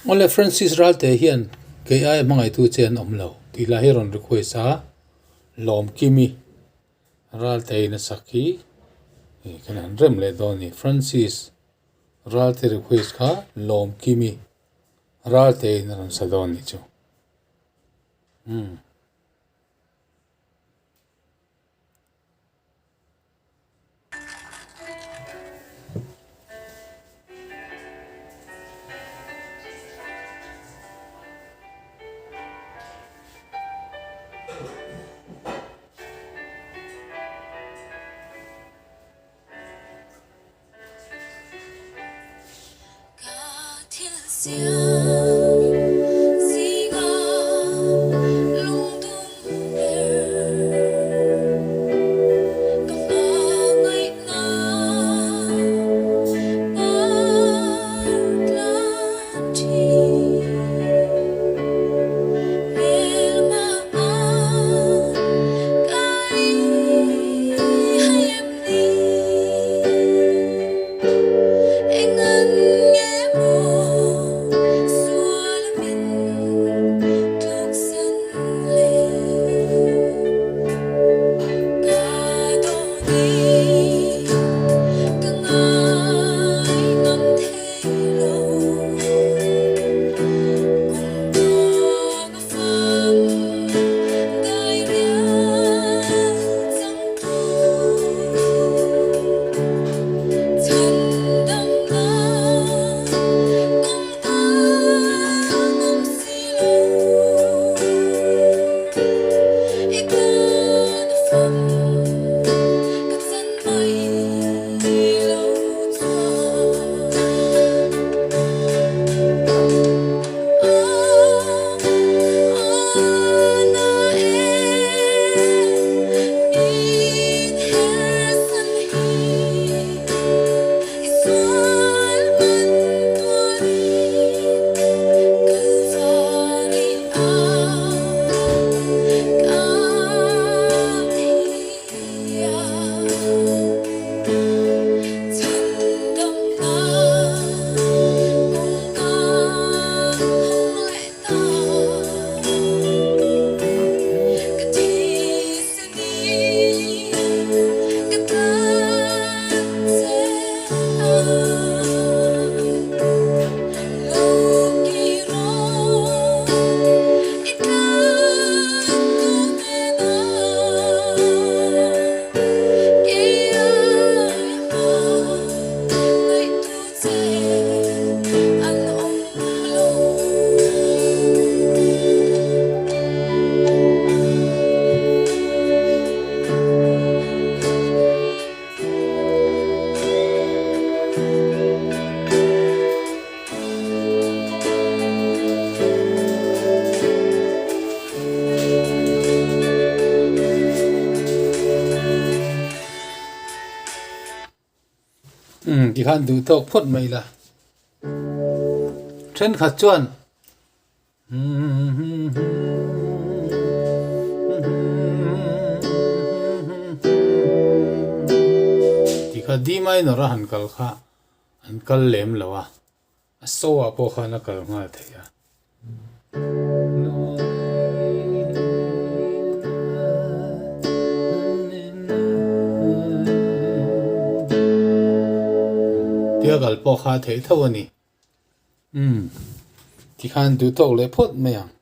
Awle Francis Ralte hian kei aia hmangaihtu che an awm lo tih lah hi a rawn request a, Lawmkimi Ralte in a sak hi kan han rem leh dawn a ni. Francis Ralte request kha Lawmkimi Ralte in a rawn sa dawn a nih chu. Umm. Umm tikhan duh tawk phawt mai la. Thenkhat chuan Tikha D minor a han kal kha an kal lem lo a, a so ah pawh khan a kal nghal thei a. Tia kal pawh kha a theih tho a ni. Umm tikhan duh tawk leh phawt mai ang.